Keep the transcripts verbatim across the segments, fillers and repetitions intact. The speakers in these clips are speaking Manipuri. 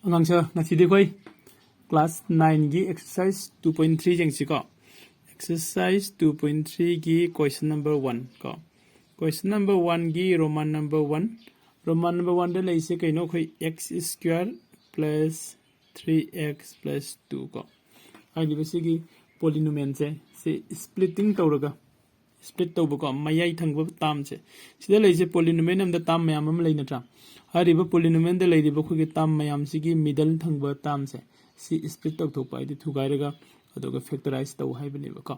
ꯑꯉꯥꯡꯁꯦ, ꯉꯁꯤꯗꯤ ꯑꯩꯈꯣꯏ class nineꯒꯤ exercise two point three ꯌꯦꯡꯁꯤꯀꯣ꯫ Exercise two point threeꯒꯤ question number one ꯀꯣ꯫ Question number oneꯒꯤ Roman number one, Roman number oneꯗ ꯂꯩꯁꯦ ꯀꯩꯅꯣ? ꯑꯩꯈꯣꯏ x square plus three x plus two ꯀꯣ꯫ ꯍꯥꯏꯔꯤꯕꯁꯤꯒꯤ polynomialꯁꯦ ꯁꯤ splitting ꯇꯧꯔꯒ, split ꯇꯧꯕꯀꯣ, ꯃꯌꯥꯏ ꯊꯪꯕ termꯁꯦ꯫ ꯁꯤꯗ ꯂꯩꯔꯤꯁꯦ polynomial ꯑꯃꯗ term ꯃꯌꯥꯝ ꯑꯃ ꯂꯩ ꯅꯠꯇ꯭ꯔꯥ? ꯍꯥꯏꯔꯤꯕ polynomialꯗ ꯂꯩꯔꯤꯕ ꯑꯩꯈꯣꯏꯒꯤ term ꯃꯌꯥꯝꯁꯤꯒꯤ middle ꯊꯪꯕ termꯁꯦ ꯁꯤ split ꯇꯧꯊꯣꯛꯄ, ꯍꯥꯏꯗꯤ ꯊꯨꯒꯥꯏꯔꯒ ꯑꯗꯨꯒ factorize ꯇꯧ ꯍꯥꯏꯕꯅꯦꯕꯀꯣ꯫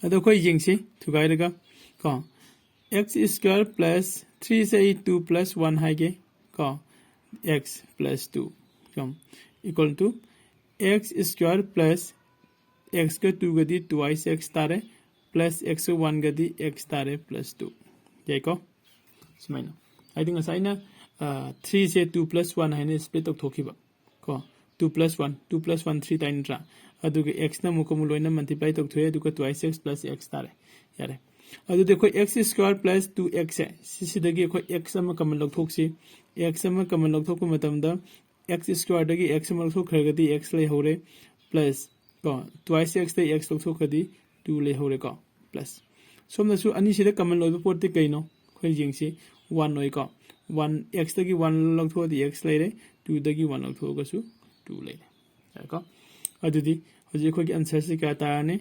ꯑꯗꯣ ꯑꯩꯈꯣꯏ ꯌꯦꯡꯁꯤ ꯊꯨꯒꯥꯏꯔꯒ ꯀꯣ꯫ X square plus three ꯁꯦ ꯑꯩ two plus one ꯍꯥꯏꯒꯦ ꯀꯣ꯫ X plus two ꯀꯣ, equal to x square plus x ꯀ two ꯒꯗꯤ twice x ꯇꯥꯔꯦ, plus x ꯀ one ꯒꯗꯤ x ꯇꯥꯔꯦ, plus two꯫ ꯌꯥꯏꯀꯣ? ꯁꯨꯃꯥꯏꯅ꯫ ꯍꯥꯏꯗꯤ ꯉꯁꯥꯏ ꯑꯩꯅ, ꯑ, three ꯁꯦ two plus one ꯍꯥꯏꯅ split ꯇꯧꯊꯣꯛꯈꯤꯕ ꯀꯣ꯫ Two plus one, two plus one three ꯇꯥꯏ ꯅꯠꯇ꯭ꯔꯥ? ꯑꯗꯨꯒ x ꯅ ꯑꯃꯨꯛꯀ ꯑꯃꯨꯛ ꯂꯣꯏꯅ multiply ꯇꯧꯊꯣꯛꯑꯦ, ꯑꯗꯨꯒ twice x plus x ꯇꯥꯔꯦ꯫ ꯌꯥꯔꯦ꯫ ꯑꯗꯨꯗꯤ ꯑꯩꯈꯣꯏ x square plus two x ꯁꯦ, ꯁꯤꯁꯤꯗꯒꯤ ꯑꯩꯈꯣꯏ x ꯑꯃ common ꯂꯧꯊꯣꯛꯁꯤ꯫ X ꯑꯃ common ꯂꯧꯊꯣꯛꯄ ꯃꯇꯝꯗ x squareꯗꯒꯤ x ꯑꯃ ꯂꯧꯊꯣꯛꯈ꯭ꯔꯒꯗꯤ x ꯂꯩꯍꯧꯔꯦ, plus ꯀꯣ, twice x ꯇꯩ x ꯂꯧꯊꯣꯛꯈ꯭ꯔꯗꯤ two ꯂꯩꯍꯧꯔꯦꯀꯣ, plus꯫ ꯁꯣꯝꯗꯁꯨ ꯑꯅꯤꯁꯤꯗ common ꯑꯣꯏꯕ ꯄꯣꯠꯇꯤ ꯀꯩꯅꯣ? ꯑꯩꯈꯣꯏ ꯌꯦꯡꯁꯤ, one ꯑꯣꯏꯀꯣ꯫ One, x ꯇꯒꯤ one ꯂꯧꯊꯣꯛꯑꯗꯤ x ꯂꯩꯔꯦ, two ꯗꯒꯤ one ꯂꯧꯊꯣꯛꯑꯒꯁꯨ two ꯂꯩꯔꯦ꯫ ꯌꯥꯔꯦꯀꯣ? ꯑꯗꯨꯗꯤ ꯍꯧꯖꯤꯛ ꯑꯩꯈꯣꯏꯒꯤ answerꯁꯤ ꯀꯌꯥ ꯇꯥꯔꯅꯤ?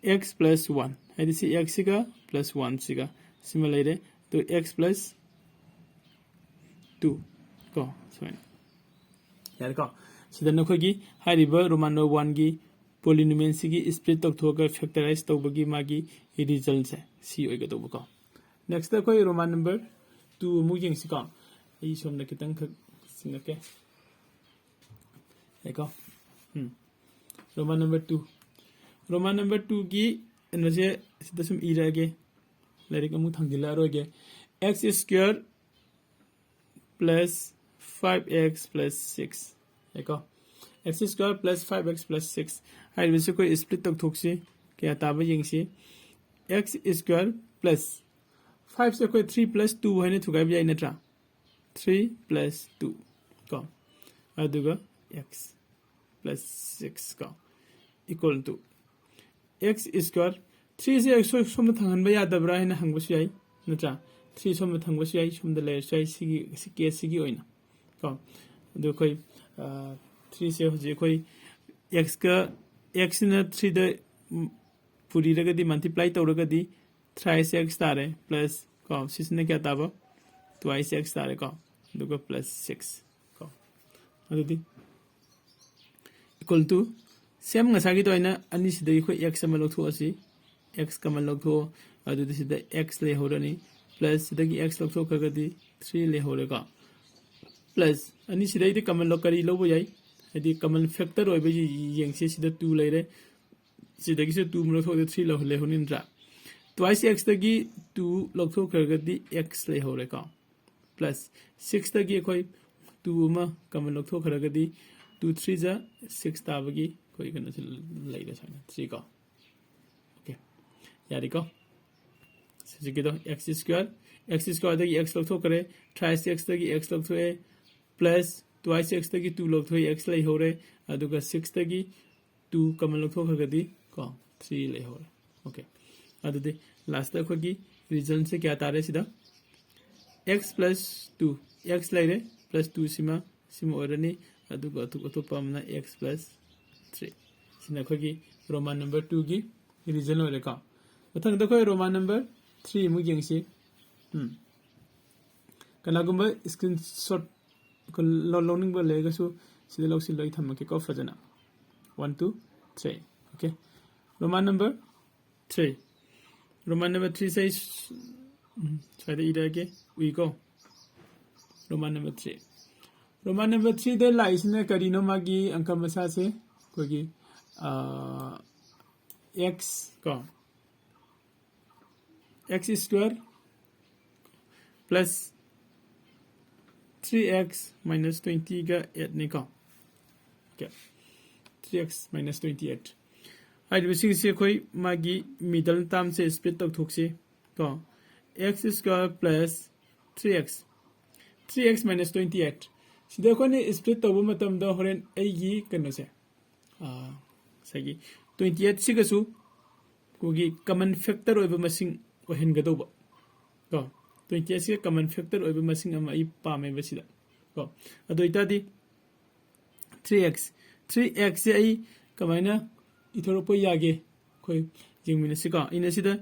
X plus one, ꯍꯥꯏꯗꯤ ꯁꯤ x ꯁꯤꯒ plus one ꯁꯤꯒ, ꯁꯤꯃ ꯂꯩꯔꯦ꯫ ꯑꯗꯨ x plus two ꯀꯣ, ꯁꯨꯃꯥꯏꯅ꯫ ꯌꯥꯔꯦꯀꯣ? ꯁꯤꯗ ꯅꯈꯣꯏꯒꯤ ꯍꯥꯏꯔꯤꯕ Roman number oneꯒꯤ polynomialꯁꯤꯒꯤ split ꯇꯧꯊꯣꯛꯑꯒ factorize ꯇꯧꯕꯒꯤ ꯃꯥꯒꯤ resultꯁꯦ ꯁꯤ ꯑꯣꯏꯒꯗꯧꯕꯀꯣ꯫ Next ꯑꯩꯈꯣꯏ Roman number two ꯑꯃꯨꯛ ꯌꯦꯡꯁꯤꯀꯣ꯫ ꯑꯩ ꯁꯣꯝꯗ ꯈꯤꯇꯪꯈꯛ ꯁꯤꯡꯉꯛꯀꯦ꯫ ꯌꯥꯏꯀꯣ? ꯎꯝ꯫ Roman number two꯫ Roman number twoꯒꯤ ꯀꯩꯅꯣꯁꯦ ꯁꯤꯗ ꯁꯨꯝ ꯏꯔꯛꯑꯒꯦ꯫ ꯂꯥꯏꯔꯤꯛ ꯑꯃꯨꯛ ꯊꯥꯡꯖꯤꯜꯂꯛꯑꯔꯣꯏꯒꯦ꯫ X square plus five x plus six꯫ ꯌꯥꯏꯀꯣ? X square plus five x plus six ꯍꯥꯏꯔꯤꯕꯁꯤ ꯑꯩꯈꯣꯏ split ꯇꯧꯊꯣꯛꯁꯤ꯫ ꯀꯌꯥ ꯇꯥꯕ ꯌꯦꯡꯁꯤ꯫ X square plus five ꯁꯦ ꯑꯩꯈꯣꯏ three plus two ꯍꯥꯏꯅ ꯊꯨꯒꯥꯏꯕ ꯌꯥꯏ ꯅꯠꯇ꯭ꯔꯥ? Three plus two ꯀꯣ꯫ ꯑꯗꯨꯒ x plus six ꯀꯣ, equal to x square꯫ Threeꯁꯦ ꯁꯣꯝꯗ ꯊꯥꯡꯍꯟꯕ ꯌꯥꯗꯕ꯭ꯔꯥ ꯍꯥꯏꯅ ꯍꯪꯕꯁꯨ ꯌꯥꯏ, ꯅꯠꯇ꯭ꯔꯥ? Three ꯁꯣꯝꯗ ꯊꯝꯕꯁꯨ ꯌꯥꯏ, ꯁꯣꯝꯗ ꯂꯩꯔꯁꯨ ꯌꯥꯏ, ꯁꯤꯒꯤ ꯁꯤ caseꯁꯤꯒꯤ ꯑꯣꯏꯅ ꯀꯣ꯫ ꯑꯗꯨ ꯑꯩꯈꯣꯏ threeꯁꯦ ꯍꯧꯖꯤꯛ ꯑꯩꯈꯣꯏ xꯀ, xꯁꯤꯅ threeꯗ ꯄꯨꯔꯤꯔꯒꯗꯤ, multiply ꯇꯧꯔꯒꯗꯤ, thrice x ꯇꯥꯔꯦ, plus ꯀꯣ, ꯁꯤꯁꯤꯅ ꯀꯌꯥ ꯇꯥꯕ? Twice x ꯇꯥꯔꯦꯀꯣ, ꯑꯗꯨꯒ plus six ꯀꯣ꯫ ꯑꯗꯨꯗꯤ equal to same ꯉꯁꯥꯏꯒꯤ ꯑꯗꯨꯃꯥꯏꯅ ꯑꯅꯤꯁꯤꯗꯒꯤ ꯑꯩꯈꯣꯏ x ꯑꯃ ꯂꯧꯊꯣꯛꯑꯁꯤ, x common ꯂꯧꯊꯣꯛꯑꯣ꯫ ꯑꯗꯨꯗꯤ ꯁꯤꯗ x ꯂꯩꯍꯧꯔꯅꯤ, plus ꯁꯤꯗꯒꯤ x ꯂꯧꯊꯣꯛꯈ꯭ꯔꯒꯗꯤ three ꯂꯩꯍꯧꯔꯦꯀꯣ꯫ Plus ꯑꯅꯤꯁꯤꯗꯩꯗꯤ common ꯂꯧ-, ꯀꯔꯤ ꯂꯧꯕ ꯌꯥꯏ? ꯍꯥꯏꯗꯤ common factor ꯑꯣꯏꯕ ꯌꯦꯡꯁꯤ꯫ ꯁꯤꯗ two ꯂꯩꯔꯦ, ꯁꯤꯗꯒꯤꯁꯨ two ꯑꯃ ꯂꯧꯊꯣꯛꯑꯗꯤ three ꯂꯧ-, ꯂꯩꯍꯧꯅꯤ, ꯅꯠꯇ꯭ꯔꯥ? Twice xꯇꯒꯤ two ꯂꯧꯊꯣꯛꯈ꯭ꯔꯒꯗꯤ x ꯂꯩꯍꯧꯔꯦꯀꯣ꯫ Plus sixꯇꯒꯤ ꯑꯩꯈꯣꯏ two ꯑꯃ common ꯂꯧꯊꯣꯛꯈ꯭ꯔꯒꯗꯤ, two three ꯖꯥ six ꯇꯥꯕꯒꯤ ꯑꯩꯈꯣꯏ ꯀꯩꯅꯣꯁꯦ ꯂꯩꯔꯦ, ꯁꯨꯃꯥꯏꯅ three ꯀꯣ꯫ Okay, ꯌꯥꯔꯦꯀꯣ? ꯍꯧꯖꯤꯛꯀꯤꯗꯣ x square, x squareꯗꯒꯤ x ꯂꯧꯊꯣꯛꯈ꯭ꯔꯦ, thrice xꯇꯒꯤ x ꯂꯧꯊꯣꯛꯑꯦ, plus twice xꯇꯒꯤ two ꯂꯧꯊꯣꯛꯑꯦ, x ꯂꯩꯍꯧꯔꯦ, ꯑꯗꯨꯒ sixꯇꯒꯤ two common ꯂꯧꯊꯣꯛꯈ꯭ꯔꯒꯗꯤ ꯀꯣ, three ꯂꯩꯍꯧꯔꯦ꯫ Okay, ꯑꯗꯨꯗꯤ lastꯇ ꯑꯩꯈꯣꯏꯒꯤ resultꯁꯦ ꯀꯌꯥ ꯇꯥꯔꯦ ꯁꯤꯗ? X plus two, x ꯂꯩꯔꯦ, plus two ꯁꯤꯃ, ꯁꯤꯃ ꯑꯣꯏꯔꯅꯤ, ꯑꯗꯨꯒ ꯑꯇꯣꯞ-, ꯑꯇꯣꯞꯄ ꯑꯃꯅ x plus three꯫ ꯁꯤꯅ ꯑꯩꯈꯣꯏꯒꯤ Roman number twoꯒꯤ result ꯑꯣꯏꯔꯦꯀꯣ꯫ ꯃꯊꯪꯗ ꯑꯩꯈꯣꯏ Roman number three ꯑꯃꯨꯛ ꯌꯦꯡꯁꯤ꯫ ꯎꯝ꯫ ꯀꯅꯥꯒꯨꯝꯕ screenshot ꯂꯧ-, ꯂꯧꯅꯤꯡꯕ ꯂꯩꯔꯒꯁꯨ ꯁꯤꯗ ꯂꯧꯁꯤꯜꯂꯣ, ꯑꯩ ꯊꯝꯃꯛꯀꯦꯀꯣ ꯐꯖꯅ꯫ One, two, three꯫ Okay, Roman number three꯫ Roman number threeꯁꯦ ꯑꯩ ꯁ-, ꯎꯝ, ꯁ꯭ꯋꯥꯏꯗ ꯏꯔꯛꯑꯒꯦ, ꯎꯏꯀꯣ꯫ Roman number three꯫ Roman number threeꯗ ꯂꯥꯛꯏꯁꯤꯅ ꯀꯔꯤꯅꯣ? ꯃꯥꯒꯤ ꯑꯪꯀ ꯃꯁꯥꯁꯦ ꯑꯩꯈꯣꯏꯒꯤ, ꯑ, x ꯀꯣ, x square plus three x minus twentyꯒ eightꯅꯤꯀꯣ꯫ Okay, three x minus twenty eight꯫ ꯍꯥꯏꯔꯤꯕꯁꯤꯡꯁꯤ ꯑꯩꯈꯣꯏ ꯃꯥꯒꯤ middle termꯁꯦ split ꯇꯧꯊꯣꯛꯁꯤ ꯀꯣ꯫ X square plus three x, three x minus twenty eight꯫ ꯁꯤꯗ ꯑꯩꯈꯣꯏꯅ split ꯇꯧꯕ ꯃꯇꯝꯗ ꯍꯣꯔꯦꯟ ꯑꯩꯒꯤ ꯀꯩꯅꯣꯁꯦ, ꯑꯥ, ꯉꯁꯥꯏꯒꯤ twenty eight ꯁꯤꯒꯁꯨ ꯑꯩꯈꯣꯏꯒꯤ common factor ꯑꯣꯏꯕ ꯃꯁꯤꯡ ꯑꯣꯏꯍꯟꯒꯗꯧꯕ ꯀꯣ꯫ Twenty eight ꯁꯤꯒ common factor ꯑꯣꯏꯕ ꯃꯁꯤꯡ ꯑꯃ ꯑꯩ ꯄꯥꯝꯃꯦꯕ ꯁꯤꯗ ꯀꯣ꯫ ꯑꯗꯨ ꯑꯣꯏꯇꯥꯔꯗꯤ three x, three x ꯁꯦ ꯑꯩ ꯀꯃꯥꯏꯅ ꯏꯊꯣꯔꯛꯄ ꯌꯥꯒꯦ? ꯑꯩꯈꯣꯏ ꯌꯦꯡꯃꯤꯟꯅꯁꯤꯀꯣ꯫ ꯑꯩꯅ ꯁꯤꯗ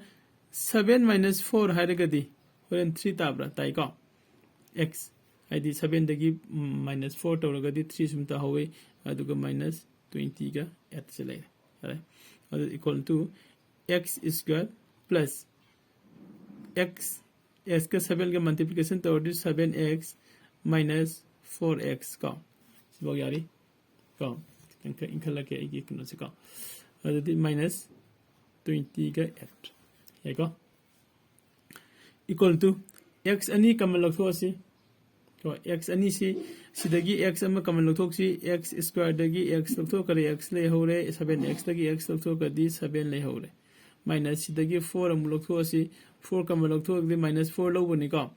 seven minus four ꯍꯥꯏꯔꯒꯗꯤ ꯍꯣꯔꯦꯟ three ꯇꯥꯕ꯭ꯔꯥ? ꯇꯥꯏꯀꯣ꯫ X ꯍꯥꯏꯗꯤ sevenꯗꯒꯤ minus four ꯇꯧꯔꯒꯗꯤ three ꯁꯨꯝ ꯇꯥꯍꯧꯋꯤ, ꯑꯗꯨꯒ minus twentyꯒ eightꯁꯦ ꯂꯩꯔꯦ꯫ ꯌꯥꯔꯦ꯫ ꯑꯗꯨ equal to x square plus x, xꯀ sevenꯒ multiplication ꯇꯧꯔꯗꯤ seven x minus four x ꯀꯣ꯫ ꯁꯤꯐꯥꯎ ꯌꯥꯔꯤ ꯀꯣ꯫ ꯈꯤꯇꯪ ꯈꯔ ꯏꯟꯈꯠꯂꯛꯀꯦ ꯑꯩꯒꯤ ꯀꯩꯅꯣꯁꯦ ꯀꯣ꯫ ꯑꯗꯨꯗꯤ minus twentyꯒ eight, ꯌꯥꯏꯀꯣ꯫ Equal to x ꯑꯅꯤ common ꯂꯧꯊꯣꯛꯑꯁꯤ ꯀꯣ꯫ X ꯑꯅꯤꯁꯤ, ꯁꯤꯗꯒꯤ x ꯑꯃ common ꯂꯧꯊꯣꯛꯁꯤ꯫ X squareꯗꯒꯤ x ꯂꯧꯊꯣꯛꯈ꯭ꯔꯦ, x ꯂꯩꯍꯧꯔꯦ꯫ Seven xꯇꯒꯤ x ꯂꯧꯊꯣꯛꯈ꯭ꯔꯗꯤ seven ꯂꯩꯍꯧꯔꯦ꯫ Minus ꯁꯤꯗꯒꯤ four ꯑꯃꯨꯛ ꯂꯧꯊꯣꯛꯑꯁꯤ꯫ Four common ꯂꯧꯊꯣꯛꯑꯒꯗꯤ minus four ꯂꯧꯕꯅꯤꯀꯣ꯫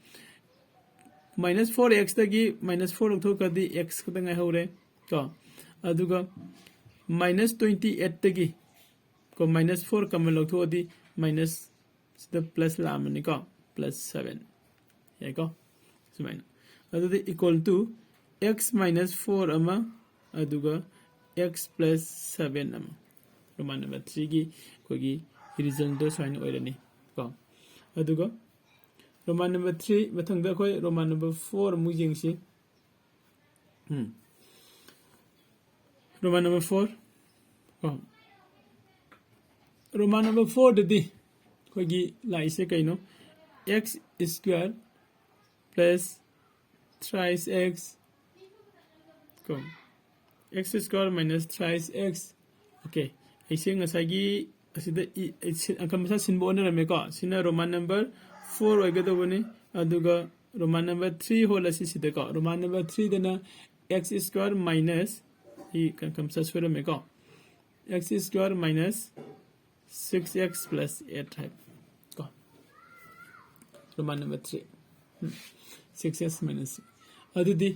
Minus four xꯇꯒꯤ minus four ꯂꯧꯊꯣꯛꯈ꯭ꯔꯗꯤ x ꯈꯛꯇ ꯉꯥꯏꯍꯧꯔꯦ ꯀꯣ꯫ ꯑꯗꯨꯒ minus twenty eightꯇꯒꯤ ꯀꯣ, minus four common ꯂꯧꯊꯣꯛꯑꯗꯤ minus ꯁꯤꯗ plus ꯂꯥꯛꯑꯃꯅꯤꯀꯣ, plus seven꯫ ꯌꯥꯏꯀꯣ? ꯁꯨꯃꯥꯏꯅ꯫ ꯑꯗꯨꯗꯤ equal to x minus four ꯑꯃ, ꯑꯗꯨꯒ x plus seven ꯑꯃ꯫ Roman number threeꯒꯤ ꯑꯩꯈꯣꯏꯒꯤ resultꯗꯣ ꯁꯨꯃꯥꯏꯅ ꯑꯣꯏꯔꯅꯤ ꯀꯣ꯫ ꯑꯗꯨꯒ Roman number three, ꯃꯊꯪꯗ ꯑꯩꯈꯣꯏ Roman number four ꯑꯃꯨꯛ ꯌꯦꯡꯁꯤ꯫ ꯎꯝ꯫ Roman number four ꯀꯣ꯫ Roman number fourꯗꯗꯤ ꯑꯩꯈꯣꯏꯒꯤ ꯂꯥꯛꯏꯁꯦ ꯀꯩꯅꯣ? X square plus thrice x ꯀꯣ꯫ X square minus thrice x꯫ Okay, ꯑꯩꯁꯦ ꯉꯁꯥꯏꯒꯤ ꯑꯁꯤꯗ ꯏ-, ꯑꯩ ꯁꯤ-, ꯑꯪꯀ ꯃꯁꯥ ꯁꯤꯟꯕ ꯑꯣꯟꯅꯔꯝꯃꯦꯀꯣ꯫ ꯁꯤꯅ Roman number four ꯑꯣꯏꯒꯗꯧꯕꯅꯤ, ꯑꯗꯨꯒ Roman number three ꯍꯣꯜ ꯑꯁꯤ ꯁꯤꯗꯀꯣ, Roman number threeꯗꯅ x square minus, ꯑꯩ ꯑꯪꯀ ꯃꯁꯥ ꯁꯣꯏꯔꯝꯃꯦꯀꯣ, x square minus six x plus eight ꯍꯥꯏꯕ ꯀꯣ꯫ Roman number three꯫ ꯎꯝ꯫ Six x minus six꯫ ꯑꯗꯨꯗꯤ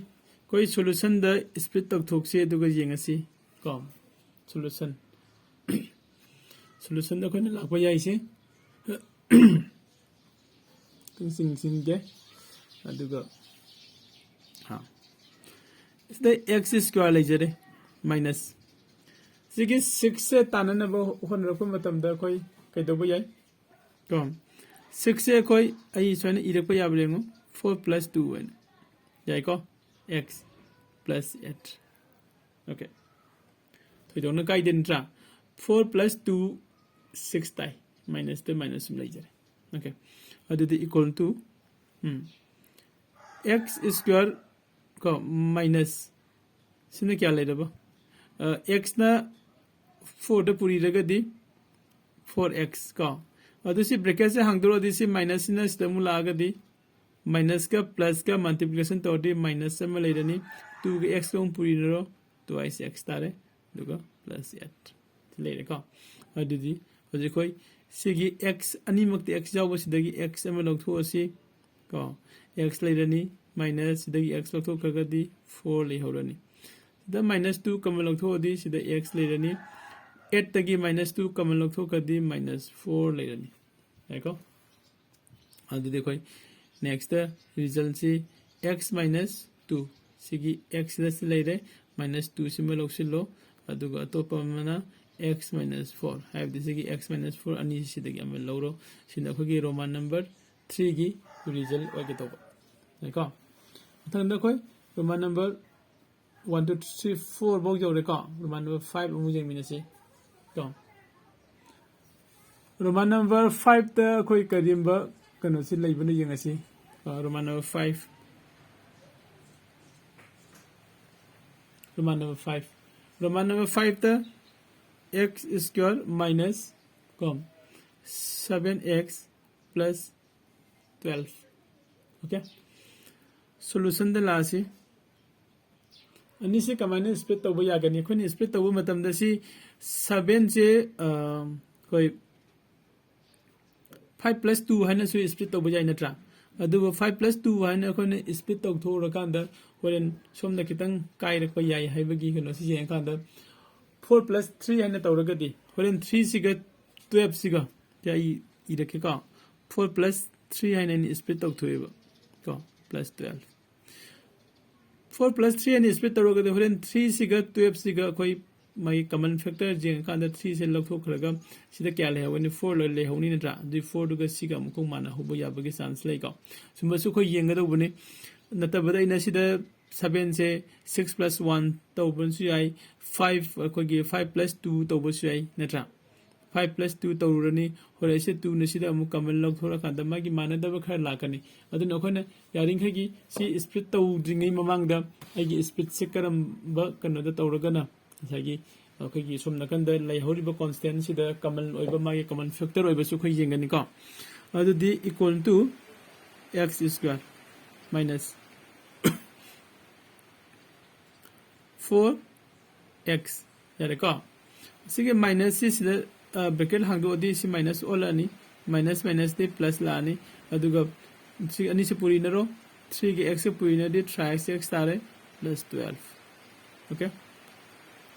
ꯑꯩꯈꯣꯏ ꯁꯣꯂꯨꯁꯟꯗ ꯁ꯭ꯄ꯭ꯂꯤꯠ ꯇꯧꯊꯣꯛꯁꯤ, ꯑꯗꯨꯒ ꯌꯦꯡꯉꯁꯤ ꯀꯣ꯫ ꯁꯣꯂꯨꯁꯟ, ꯁꯣꯂꯨꯁꯟꯗ ꯑꯩꯈꯣꯏꯅ ꯂꯥꯛꯄ ꯌꯥꯏꯁꯦ꯫ ꯆꯤꯡꯁꯤꯟꯒꯦ꯫ ꯑꯗꯨꯒ ꯍꯥ, ꯁꯤꯗ ꯑꯦꯛꯁ ꯁ꯭ꯀ꯭ꯋꯥꯔ ꯂꯩꯖꯔꯦ, ꯃꯥꯏꯅꯁ꯫ ꯁꯤꯒꯤ ꯁꯤꯛꯁꯁꯦ ꯇꯥꯟꯅꯅꯕ ꯍꯣꯠꯅꯔꯛꯄ ꯃꯇꯝꯗ ꯑꯩꯈꯣꯏ ꯀꯩꯗꯧꯕ ꯌꯥꯏ? ꯀꯣ, ꯁꯤꯛꯁꯁꯦ ꯑꯩꯈꯣꯏ, ꯑꯩ ꯁꯨꯃꯥꯏꯅ ꯏꯔꯛꯄ ꯌꯥꯕ꯭ꯔꯥ ꯌꯦꯡꯉꯨ, ꯐꯣꯔ ꯄ꯭ꯂꯁ ꯇꯨ ꯍꯥꯏꯅ꯫ ꯌꯥꯏꯀꯣ? X plus eight. ꯑꯣꯀꯦ, ꯊꯣꯏꯗꯣꯛꯅ ꯀꯥꯏꯗꯦ ꯅꯠꯇ꯭ꯔꯥ? ꯐꯣꯔ ꯄ꯭ꯂꯁ ꯇꯨ, ꯁꯤꯛꯁ ꯇꯥꯏ, ꯃꯥꯏꯅꯁꯇ ꯃꯥꯏꯅꯁ ꯑꯗꯨꯝ ꯂꯩꯖꯔꯦ꯫ ꯑꯣꯀꯦ, ꯑꯗꯨꯗꯤ ꯏꯀ꯭ꯋꯦꯜ ꯇꯨ, ꯎꯝ, ꯑꯦꯛꯁ ꯁ꯭ꯀ꯭ꯋꯥꯔ ꯀꯣ, ꯃꯥꯏꯅꯁ, ꯁꯤꯅ ꯀꯌꯥ ꯂꯩꯔꯕ? ꯑꯦꯛꯁꯅ ꯐꯣꯔꯗ ꯄꯨꯔꯤꯔꯒꯗꯤ ꯐꯣꯔ ꯑꯦꯛꯁ ꯀꯣ, ꯑꯗꯨ ꯁꯤ ꯕ꯭ꯔꯦꯀꯦꯠꯁꯦ ꯍꯥꯡꯗꯣꯔꯛꯑꯗꯤ ꯁꯤ ꯃꯥꯏꯅꯁꯁꯤꯅ ꯁꯤꯗ ꯑꯃꯨꯛ ꯂꯥꯛꯑꯒꯗꯤ ꯃꯥꯏꯅꯁꯀ ꯄ꯭ꯂꯁꯀ ꯃꯜꯇꯤꯄ꯭ꯂꯤꯀꯦꯁꯟ ꯇꯧꯔꯗꯤ ꯃꯥꯏꯅꯁ ꯑꯃ ꯂꯩꯔꯅꯤ, ꯇꯨꯒ ꯑꯦꯛꯁꯀ ꯑꯃꯨꯛ ꯄꯨꯔꯤꯅꯔꯣ, ꯇꯨ ꯑꯥꯏꯁ ꯑꯦꯛꯁ ꯇꯥꯔꯦ, ꯑꯗꯨꯒ ꯄ꯭ꯂꯁ ꯑꯦꯠ ꯂꯩꯔꯦꯀꯣ꯫ ꯑꯗꯨꯗꯤ ꯍꯧꯖꯤꯛ ꯑꯩꯈꯣꯏ ꯁꯤꯒꯤ ꯑꯦꯛꯁ ꯑꯅꯤꯃꯛꯇ ꯑꯦꯛꯁ ꯌꯥꯎꯕꯁꯤꯗꯒꯤ ꯑꯦꯛꯁ ꯑꯃ ꯂꯧꯊꯣꯛꯑꯁꯤ ꯀꯣ, ꯑꯦꯛꯁ ꯂꯩꯔꯅꯤ, ꯃꯥꯏꯅꯁ ꯁꯤꯗꯒꯤ ꯑꯦꯛꯁ ꯂꯧꯊꯣꯛꯈ꯭ꯔꯒꯗꯤ ꯐꯣꯔ ꯂꯩꯍꯧꯔꯅꯤ꯫ ꯁꯤꯗ ꯃꯥꯏꯅꯁ ꯇꯨ ꯀꯃꯟ ꯂꯧꯊꯣꯛꯑꯗꯤ ꯁꯤꯗ ꯑꯦꯛꯁ ꯂꯩꯔꯅꯤ, ꯑꯦꯠꯇꯒꯤ ꯃꯥꯏꯅꯁ ꯇꯨ ꯀꯃꯟ ꯂꯧꯊꯣꯛꯈ꯭ꯔꯗꯤ ꯃꯥꯏꯅꯁ ꯐꯣꯔ ꯂꯩꯔꯅꯤ꯫ ꯌꯥꯏꯀꯣ? ꯑꯗꯨꯗꯤ ꯑꯩꯈꯣꯏ ꯅꯦꯛꯁꯇ ꯔꯤꯖꯜꯁꯤ ꯑꯦꯛꯁ ꯃꯥꯏꯅꯁ ꯇꯨ, ꯁꯤꯒꯤ ꯑꯦꯛꯁꯁꯤꯗ ꯁꯤ ꯂꯩꯔꯦ, ꯃꯥꯏꯅꯁ ꯇꯨ ꯁꯤꯃ ꯂꯧꯁꯤꯜꯂꯣ, ꯑꯗꯨꯒ ꯑꯇꯣꯞꯄ ꯑꯃꯅ ꯑꯦꯛꯁ ꯃꯥꯏꯅꯁ ꯐꯣꯔ, ꯍꯥꯏꯕꯗꯤ ꯁꯤꯒꯤ ꯑꯦꯛꯁ ꯃꯥꯏꯅꯁ ꯐꯣꯔ ꯑꯅꯤꯁꯤꯗꯒꯤ ꯑꯃ ꯂꯧꯔꯣ꯫ ꯁꯤꯅ ꯑꯩꯈꯣꯏꯒꯤ ꯔꯣꯃꯥꯟ ꯅꯝꯕꯔ ꯊ꯭ꯔꯤꯒꯤ ꯔꯤꯖꯜ ꯑꯣꯏꯒꯗꯧꯕ꯫ ꯌꯥꯏꯀꯣ? ꯃꯊꯪꯗ ꯑꯩꯈꯣꯏ Roman number one, two, three, four ꯐꯥꯎ ꯌꯧꯔꯦꯀꯣ꯫ ꯔꯣꯃꯥꯟ ꯅꯝꯕꯔ ꯐꯥꯏꯚ ꯑꯃꯨꯛ ꯌꯦꯡꯃꯤꯟꯅꯁꯤ ꯀꯣ꯫ ꯔꯣꯃꯥꯟ ꯅꯝꯕꯔ ꯐꯥꯏꯚꯇ ꯑꯩꯈꯣꯏ ꯀꯔꯤꯒꯨꯝꯕ ꯀꯩꯅꯣꯁꯤ ꯂꯩꯕꯅ ꯌꯦꯡꯉꯁꯤ꯫ Uh, Roman number five, Roman number five, Roman number ꯐꯥꯏꯚꯇ ꯑꯦꯛꯁ ꯁ꯭ꯀ꯭ꯋꯥꯔ ꯃꯥꯏꯅꯁ ꯀꯣ, seven X plus twelve. Okay, ꯁꯣꯂꯨꯁꯟꯗ ꯂꯥꯛꯑꯁꯤ꯫ ꯑꯅꯤꯁꯦ ꯀꯃꯥꯏꯅ ꯁ꯭ꯄ꯭ꯂꯤꯠ ꯇꯧꯕ ꯌꯥꯒꯅꯤ? ꯑꯩꯈꯣꯏꯅ ꯁ꯭ꯄ꯭ꯂꯤꯠ ꯇꯧꯕ ꯃꯇꯝꯗ ꯁꯤ ꯁꯚꯦꯟꯁꯦ, ꯑ, ꯑꯩꯈꯣꯏ ꯐꯥꯏꯚ ꯄ꯭ꯂꯁ ꯇꯨ ꯍꯥꯏꯅꯁꯨ ꯁ꯭ꯄ꯭ꯂꯤꯠ ꯇꯧꯕ ꯌꯥꯏ ꯅꯠꯇ꯭ꯔꯥ? ꯑꯗꯨꯕꯨ ꯐꯥꯏꯚ ꯄ꯭ꯂꯁ ꯇꯨ ꯍꯥꯏꯅ ꯑꯩꯈꯣꯏꯅ ꯁ꯭ꯄ꯭ꯂꯤꯠ ꯇꯧꯊꯣꯛꯎꯔꯀꯥꯟꯗ ꯍꯣꯔꯦꯟ ꯁꯣꯝꯗ ꯈꯤꯇꯪ ꯀꯥꯏꯔꯛꯄ ꯌꯥꯏ ꯍꯥꯏꯕꯒꯤ ꯀꯩꯅꯣꯁꯤ ꯌꯦꯡꯉꯀꯥꯟꯗ, four plus three ꯍꯥꯏꯅ ꯇꯧꯔꯒꯗꯤ ꯍꯣꯔꯦꯟ three ꯁꯤꯒ twelve ꯁꯤꯒ, ꯁꯤ ꯑꯩ ꯏꯔꯛꯀꯦꯀꯣ, four plus three ꯍꯥꯏꯅ ꯑꯩꯅ split ꯇꯧꯊꯣꯛꯑꯦꯕ ꯀꯣ, plus twelve꯫ Four plus three ꯍꯥꯏꯅ split ꯇꯧꯔꯒꯗꯤ ꯍꯣꯔꯦꯟ three ꯁꯤꯒ twelve ꯁꯤꯒ ꯑꯩꯈꯣꯏ ꯃꯥꯒꯤ common factor ꯌꯦꯡꯉꯀꯥꯟꯗ three ꯁꯦ ꯂꯧꯊꯣꯛꯈ꯭ꯔꯒ ꯁꯤꯗ ꯀꯌꯥ ꯂꯩꯍꯧꯒꯅꯤ? Four ꯂꯣꯏ ꯂꯩꯍꯧꯅꯤ ꯅꯠꯇ꯭ꯔꯥ? ꯑꯗꯨꯗꯤ four ꯗꯨꯒ ꯁꯤꯒ ꯑꯃꯨꯛꯀ ꯃꯥꯟꯅꯍꯧꯕ ꯌꯥꯕꯒꯤ chance ꯂꯩꯀꯣ꯫ ꯁꯨꯝꯕꯁꯨ ꯑꯩꯈꯣꯏ ꯌꯦꯡꯒꯗꯧꯕꯅꯤ꯫ ꯅꯠꯇꯕꯗ ꯑꯩꯅ ꯁꯤꯗ seven ꯁꯦ six plus one ꯇꯧꯕꯁꯨ ꯌꯥꯏ, five, ꯑꯩꯈꯣꯏꯒꯤ five plus two ꯇꯧꯕꯁꯨ ꯌꯥꯏ ꯅꯠꯇ꯭ꯔꯥ? Five plus two ꯇꯧꯔꯨꯔꯅꯤ, ꯍꯣꯔꯦꯟ ꯑꯁꯤ two ꯅ ꯁꯤꯗ ꯑꯃꯨꯛ common ꯂꯧꯊꯣꯔꯀꯥꯟꯗ ꯃꯥꯒꯤ ꯃꯥꯟꯅꯗꯕ ꯈꯔ ꯂꯥꯛꯀꯅꯤ꯫ ꯑꯗꯨꯅ ꯑꯩꯈꯣꯏꯅ ꯌꯥꯔꯤꯈꯩꯒꯤ ꯁꯤ split ꯇꯧꯗ꯭ꯔꯤꯉꯩ ꯃꯃꯥꯡꯗ ꯑꯩꯒꯤ splitꯁꯦ ꯀꯔꯝꯕ ꯀꯩꯅꯣꯗ ꯇꯧꯔꯒꯅ ꯉꯁꯥꯏꯒꯤ ꯑꯩꯈꯣꯏꯒꯤ ꯁꯣꯝ ꯅꯥꯀꯟꯗ ꯂꯩꯍꯧꯔꯤꯕ constantꯁꯤꯗ common ꯑꯣꯏꯕ, ꯃꯥꯒꯤ common factor ꯑꯣꯏꯕꯁꯨ ꯑꯩꯈꯣꯏ ꯌꯦꯡꯒꯅꯤꯀꯣ꯫ ꯑꯗꯨꯗꯤ equal to x square minus four x꯫ ꯌꯥꯔꯦꯀꯣ? ꯁꯤꯒꯤ minusꯁꯤ ꯁꯤꯗ, ꯑ, bracket ꯍꯥꯡꯗꯣꯛꯑꯗꯤ ꯁꯤ minus ꯑꯣꯜꯂꯛꯑꯅꯤ, minus minusꯗꯤ plus ꯂꯥꯛꯑꯅꯤ꯫ ꯑꯗꯨꯒ ꯁꯤ ꯑꯅꯤꯁꯤ ꯄꯨꯔꯤꯅꯔꯣ, three ꯒ x ꯁꯦ ꯄꯨꯔꯤꯅꯔꯗꯤ three x ꯇꯥꯔꯦ, plus twelve꯫ Okay?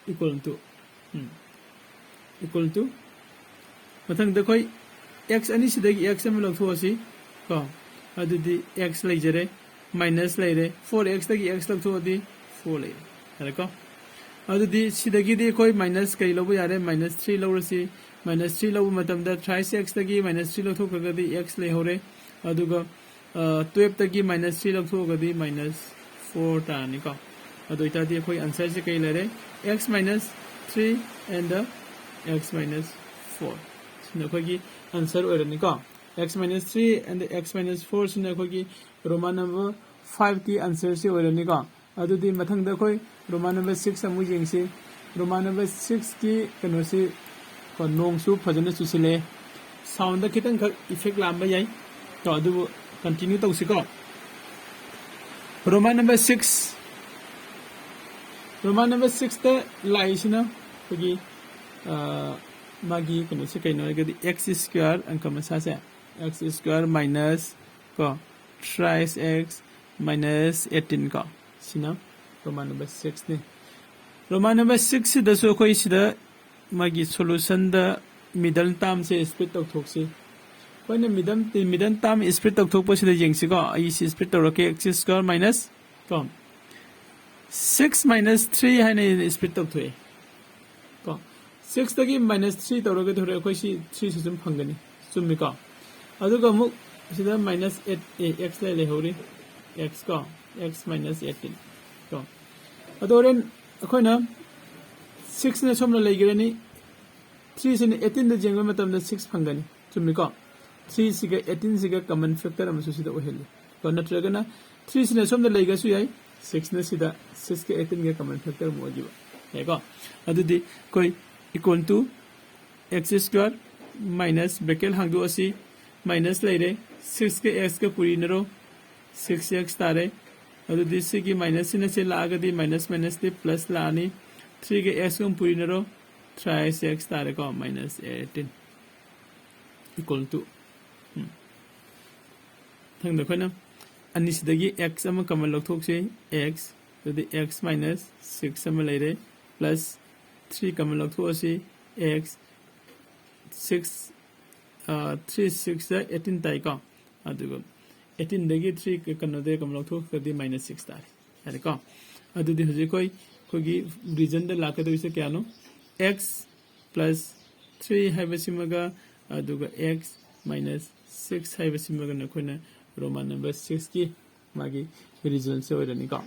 Equal to, um, equal to, ꯃꯊꯪꯗ ꯑꯩꯈꯣꯏ x ꯑꯅꯤꯁꯤꯗꯒꯤ x ꯑꯃ ꯂꯧꯊꯣꯛꯑꯁꯤ ꯀꯣ, ꯑꯗꯨꯗꯤ x ꯂꯩꯖꯔꯦ, minus ꯂꯩꯔꯦ, four xꯇꯒꯤ x ꯂꯧꯊꯣꯛꯑꯗꯤ four ꯂꯩꯔꯦ꯫ ꯌꯥꯔꯦꯀꯣ? ꯑꯗꯨꯗꯤ ꯁꯤꯗꯒꯤꯗꯤ ꯑꯩꯈꯣꯏ minus ꯀꯔꯤ ꯂꯧꯕ ꯌꯥꯔꯦ? Minus three ꯂꯧꯔꯁꯤ꯫ Minus three ꯂꯧꯕ ꯃꯇꯝꯗ three xꯇꯒꯤ minus three ꯂꯧꯊꯣꯛꯈ꯭ꯔꯒꯗꯤ x ꯂꯩꯍꯧꯔꯦ꯫ ꯑꯗꯨꯒ, ꯑ, twelveꯇꯒꯤ minus three ꯂꯧꯊꯣꯛꯑꯒꯗꯤ minus four ꯇꯥꯔꯅꯤꯀꯣ꯫ ꯑꯗꯨ ꯑꯣꯏꯇꯥꯔꯗꯤ ꯑꯩꯈꯣꯏ answerꯁꯦ ꯀꯔꯤ ꯂꯩꯔꯦ? X minus three and the x minus four꯫ ꯁꯤꯅ ꯑꯩꯈꯣꯏꯒꯤ answer ꯑꯣꯏꯔꯅꯤꯀꯣ꯫ X minus three and the x minus four ꯁꯤꯅ ꯑꯩꯈꯣꯏꯒꯤ Roman number fiveꯀꯤ answerꯁꯤ ꯑꯣꯏꯔꯅꯤꯀꯣ꯫ ꯑꯗꯨꯗꯤ ꯃꯊꯪꯗ ꯑꯩꯈꯣꯏ Roman number six ꯑꯃꯨꯛ ꯌꯦꯡꯁꯤ꯫ Roman number sixꯀꯤ ꯀꯩꯅꯣꯁꯤ ꯀꯣ, ꯅꯣꯡꯁꯨ ꯐꯖꯅ ꯆꯨꯁꯤꯜꯂꯛꯑꯦ꯫ Soundꯗ ꯈꯤꯇꯪꯈꯛ effect ꯂꯥꯛꯑꯝꯕ ꯌꯥꯏ꯫ ꯀꯣ, ꯑꯗꯨꯕꯨ continue ꯇꯧꯁꯤꯀꯣ꯫ Roman number six, Roman number sixꯇ ꯂꯥꯛꯏꯁꯤꯅ ꯑꯩꯈꯣꯏꯒꯤ, ꯑ, ꯃꯥꯒꯤ ꯀꯩꯅꯣꯁꯦ ꯀꯩꯅꯣ ꯍꯥꯏꯔꯒꯗꯤ x square ꯑꯪꯀ ꯃꯁꯥꯁꯦ, x square minus ꯀꯣ, three x minus eighteen ꯀꯣ, ꯁꯤꯅ Roman number six ꯅꯤ꯫ Roman number six ꯁꯤꯗꯁꯨ ꯑꯩꯈꯣꯏ ꯁꯤꯗ ꯃꯥꯒꯤ solution ꯗ middle term ꯁꯦ split ꯇꯧꯊꯣꯛꯁꯤ꯫ ꯑꯩꯈꯣꯏꯅ middle, middle term split ꯇꯧꯊꯣꯛꯄꯁꯤꯗ ꯌꯦꯡꯁꯤꯀꯣ꯫ ꯑꯩ ꯁꯤ split ꯇꯧꯔꯛꯀꯦ, x square minus ꯀꯣ six minus three ꯍꯥꯏꯅ split ꯇꯧꯊꯣꯛꯑꯦ ꯀꯣ꯫ Six ꯇꯒꯤ minus three ꯇꯧꯔꯒꯗꯤ ꯍꯣꯔꯦꯟ ꯑꯩꯈꯣꯏ ꯁꯤ three ꯁꯤ ꯁꯨꯝ ꯐꯪꯒꯅꯤ, ꯆꯨꯝꯃꯤꯀꯣ? ꯑꯗꯨꯒ ꯑꯃꯨꯛ ꯁꯤꯗ minus eight, ꯑꯦ, x ꯂꯩ, ꯂꯩꯍꯧꯔꯤ, x ꯀꯣ, x minus eighteen ꯀꯣ꯫ ꯑꯗꯣ ꯍꯣꯔꯦꯟ ꯑꯩꯈꯣꯏꯅ six ꯅ ꯁꯣꯝꯗ ꯂꯩꯈ꯭ꯔꯅꯤ, three ꯁꯤꯅ eighteen ꯗ ꯌꯦꯡꯕ ꯃꯇꯝꯗ six ꯐꯪꯒꯅꯤ, ꯆꯨꯝꯃꯤꯀꯣ? Three ꯁꯤꯒ eighteen ꯁꯤꯒ common factor ꯑꯃꯁꯨ ꯁꯤꯗ ꯑꯣꯏꯍꯜꯂꯤ ꯀꯣ꯫ ꯅꯠꯇ꯭ꯔꯒꯅ three ꯁꯤꯅ ꯁꯣꯝꯗ ꯂꯩꯒꯁꯨ ꯌꯥꯏ, six ꯅ ꯁꯤꯗ, six ꯀ eighteen ꯒ common factor ꯑꯃ ꯑꯣꯏꯈꯤꯕ ꯌꯥꯏꯀꯣ꯫ ꯑꯗꯨꯗꯤ ꯑꯩꯈꯣꯏ equal to x square minus bracket ꯍꯥꯡꯗꯣꯛꯑꯁꯤ, minus ꯂꯩꯔꯦ, six ꯀ x ꯀ ꯄꯨꯔꯤꯅꯔꯣ, six x ꯇꯥꯔꯦ꯫ ꯑꯗꯨꯗꯤ ꯁꯤꯒꯤ minus ꯁꯤꯅ ꯁꯤ ꯂꯥꯛꯑꯒꯗꯤ minus minus ꯗꯤ plus ꯂꯥꯛꯑꯅꯤ, three ꯒ x ꯀ ꯄꯨꯔꯤꯅꯔꯣ, three x ꯇꯥꯔꯦꯀꯣ, minus eighteen equal to, ꯎꯝ꯫ ꯃꯊꯪꯗ ꯑꯩꯈꯣꯏꯅ ꯑꯅꯤꯁꯤꯗꯒꯤ x ꯑꯃ common ꯂꯧꯊꯣꯛꯁꯤ, x, ꯑꯗꯨꯗꯤ x minus six ꯑꯃ ꯂꯩꯔꯦ, plus three common ꯂꯧꯊꯣꯛꯑꯁꯤ, x, six, three six eighteen ꯇꯥꯏꯀꯣ꯫ ꯑꯗꯨꯒ eighteen ꯗꯒꯤ three ꯀꯩꯅꯣꯗ common ꯂꯧꯊꯣꯛꯈ꯭ꯔꯗꯤ minus six ꯇꯥꯔꯦ꯫ ꯌꯥꯔꯦꯀꯣ? ꯑꯗꯨꯗꯤ ꯍꯧꯖꯤꯛ ꯑꯩꯈꯣꯏ, ꯑꯩꯈꯣꯏꯒꯤ region ꯗ ꯂꯥꯛꯀꯗꯧꯔꯤꯁꯦ ꯀꯌꯥꯅꯣ? X plus three ꯍꯥꯏꯕꯁꯤꯃꯒ, ꯑꯗꯨꯒ x minus six ꯍꯥꯏꯕꯁꯤꯃꯒꯅ ꯑꯩꯈꯣꯏꯅ Roman number six ꯀꯤ ꯃꯥꯒꯤ region ꯁꯦ ꯑꯣꯏꯔꯅꯤꯀꯣ꯫